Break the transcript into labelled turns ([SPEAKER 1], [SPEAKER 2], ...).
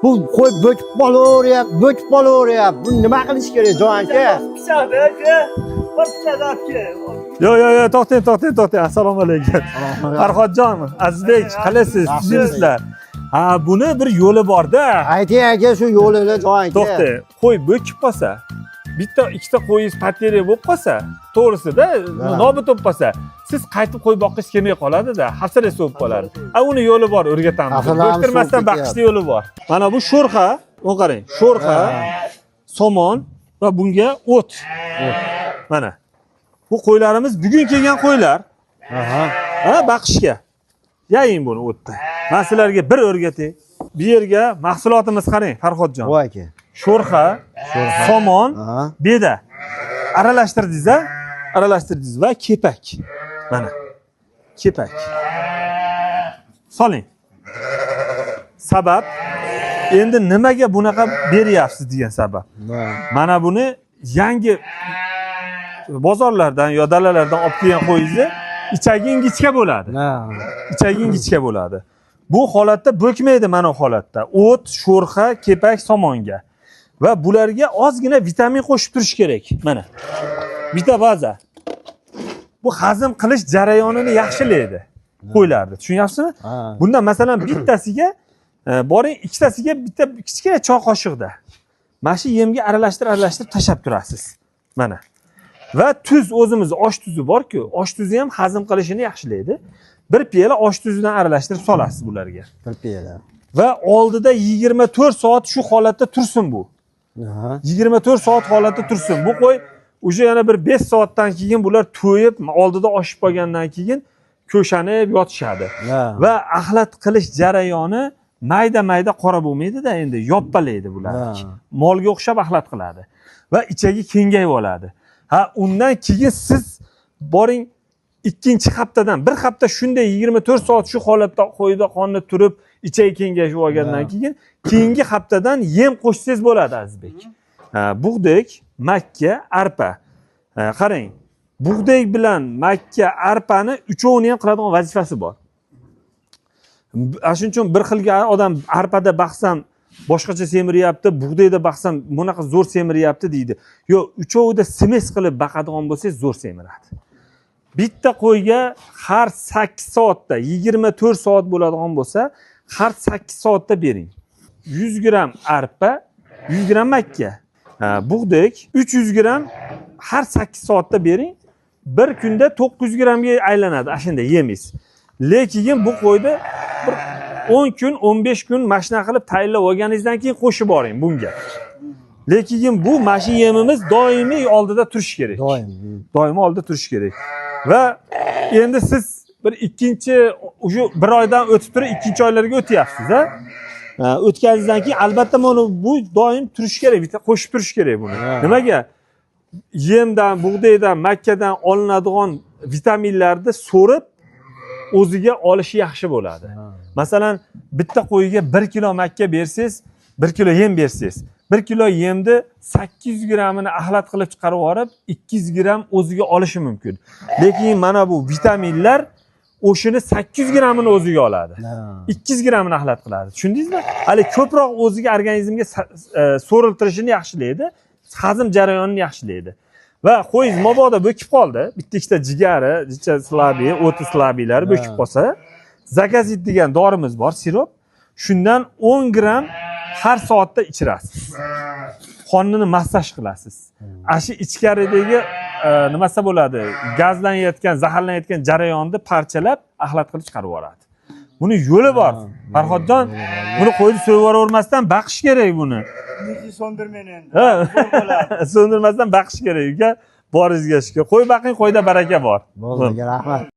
[SPEAKER 1] Bu qo'y bo'kib qolaveryapti, bo'kib qolaveryapti. Buni nima qilish kerak, jon aka?
[SPEAKER 2] Pichoqda aka. Bir pichoq olib kel.
[SPEAKER 3] Yo, yo, yo, to'xtang, to'xtang, to'xtang. Assalomu alaykum. Farhodjon, Azizbek, qalaysiz?
[SPEAKER 1] Yaxshi.
[SPEAKER 3] Tuzukmisizlar? Ha, buni bir yo'li bor-da.
[SPEAKER 1] Ayting aka, shu yo'lini, jon aka.
[SPEAKER 3] To'xtang, qo'y bo'kib qolsa, bitta ikkita qo'yingiz потеря bo'lib qolsa, to'g'risida, nobud bo'lib qolsa, siz qaytib qo'y boqish kelmay qoladi-da, hafsalangiz so'rib qoladi. A, uni yo'li bor, o'rgatamiz.
[SPEAKER 1] Hafsalamiz
[SPEAKER 3] Bo'ktirmasdan
[SPEAKER 1] so'rib
[SPEAKER 3] baqishni yo'li bor. Mana bu sho'rxa, uni qarang, sho'rxa, somon va bunga o't. Mana. Bu qo'ylarimiz bugun kelgan qo'ylar.
[SPEAKER 1] Aha.
[SPEAKER 3] Ha, baqishga. Yaying buni o'tda. Men sizlarga bir o'rgatay. Bu yerga mahsulotimiz qarang, Farhodjon.
[SPEAKER 1] Voy aka.
[SPEAKER 3] Sho'rxa, somon,
[SPEAKER 1] Aha.
[SPEAKER 3] beda. Aralashtirdingiz, a? Aralashtirdingiz va kepak. Mana. Kepak. Soling. Sabab endi nimaga bunaqa beryapsiz degan sabab. Mana buni yangi bozorlardan yo dalalardan olib kelgan qo'yingizni ichagi ingichka bo'ladi. Ichagi ingichka bo'ladi. Bu holatda bo'kmaydi mana bu holatda. O't, sho'rxa, kepak, somonga. Va bularga ozgina vitamin qo'shib turish kerak. Mana. Vitabaza. Bu hazm qilish jarayonini yaxshilaydi. Qo'ylarni. Tushunyapsizmi?
[SPEAKER 1] Ha.
[SPEAKER 3] Bundan masalan bittasiga boring, ikkitasiga bitta kichkina choy qoshiqda. Mana shu yemga aralashtirib aralashtirib tashlab turasiz. Mana. Va tuz, o'zimiz osh tuzi bor-ku, osh tuzi ham hazm qilishini yaxshilaydi. Bir piyola osh tuzidan aralashtirib solasiz bularga.
[SPEAKER 1] Bir piyola.
[SPEAKER 3] Va oldida 24 soat shu holatda tursin bu.
[SPEAKER 1] Aha.
[SPEAKER 3] 24 soat holatda tursin. Bu qo'y уже yana bir 5 soatdan keyin bular to'yib, oldida oshib qolgandan keyin ko'shanib yotishadi. Va axlat qilish jarayoni mayda mayda qora bo'lmaydi-da, endi yoppalaydi bular. Molga o'xshab axlat qiladi va ichagi kengayib oladi. Ha, undan keyin siz boring, ikkinchi haftadan bir hafta shunday 24 soat shu holatda qo'yda qonni turib, ichagi kengayib olgandan keyin keyingi haftadan yem qo'shsangiz bo'ladi, Azizbek. Ha, bug'doy, makka, arpa. Ha, qarang, bug'doy bilan makka, arpani uchovini ham qiladigan vazifasi bor. Ana shuning uchun bir xilga odam arpada baqsam boshqacha semiryapti, bug'doyda baqsam bunaqa zo'r semiryapti deydi. Yo'q, uchovida смесь qilib baqadigan bo'lsangiz, zo'r semiradi. Bitta qo'yga har 8 soatda, 24 soat bo'ladigan bo'lsa, har 8 soatda bering. 100 gramm arpa, 100 gramm makka, ha, bug'doy 300 gramm har 8 soatda bering. Bir kunda 900 grammga aylanadi, ana shunda yemaysiz. Lekin bu qo'yni bir 10 kun, 15 kun mana shunaqa qilib tayinlab olganingizdan keyin qo'shib boring bunga. Lekin bu mana shu yemimiz doimiy oldida turishi kerak.
[SPEAKER 1] Doim.
[SPEAKER 3] Doimo oldida turishi kerak. Va endi siz bir ikkinchi, уже bir oydan o'tib turib ikkinchi oylarga o'tyapsiz, ha? Ha, o'tganingizdan keyin albatta mana bu doim turishi kerak, bitta qo'shib turish kerak buni. Nimaga? Yemdan, bug'doydan, makkadan olinadigan vitaminlarni so'rib o'ziga olishi yaxshi bo'ladi. Masalan, bitta qo'yga 1 kilo makka bersangiz, 1 kilo yem bersangiz, 1 kilo yemni 800 grammini axlat qilib chiqarib yuborib, 200 gramm o'ziga olishi mumkin. Lekin mana bu vitaminlar o'shini 800 grammini o'ziga oladi. 200 grammini axlat qiladi. Tushundingizmi? Hali ko'proq o'ziga organizmga so'riltirishini yaxshilaydi, hazm jarayonini yaxshilaydi. Va qo'yingiz mabodo bo'kib qoldi, bitta ikkita jigari, jicha слабый, o'ti слабый lari bo'kib qolsa, Zakazit degan dorimiz bor, sirop. Shundan 10 gramm har soatda ichirasiz. Qonnini massaj qilasiz. Ana shu ichkaridagi nimasi bo'ladi? Gazlanayotgan, zaharlanayotgan jarayonni parchalab, axlat qilib chiqarib yuboradi. Buni yo'li bor. Farhodjon, buni qo'yib so'yib yuboravermasdan baqish kerak buni.
[SPEAKER 2] Bizni so'ndirmang endi.
[SPEAKER 3] Ha.
[SPEAKER 2] Zo'r bo'ladi.
[SPEAKER 3] So'ndirmasdan baqish kerak, uka. Boringizga shukur. Qo'y baqing, qo'yda baraka bor.
[SPEAKER 1] Bo'ldi, rahmat.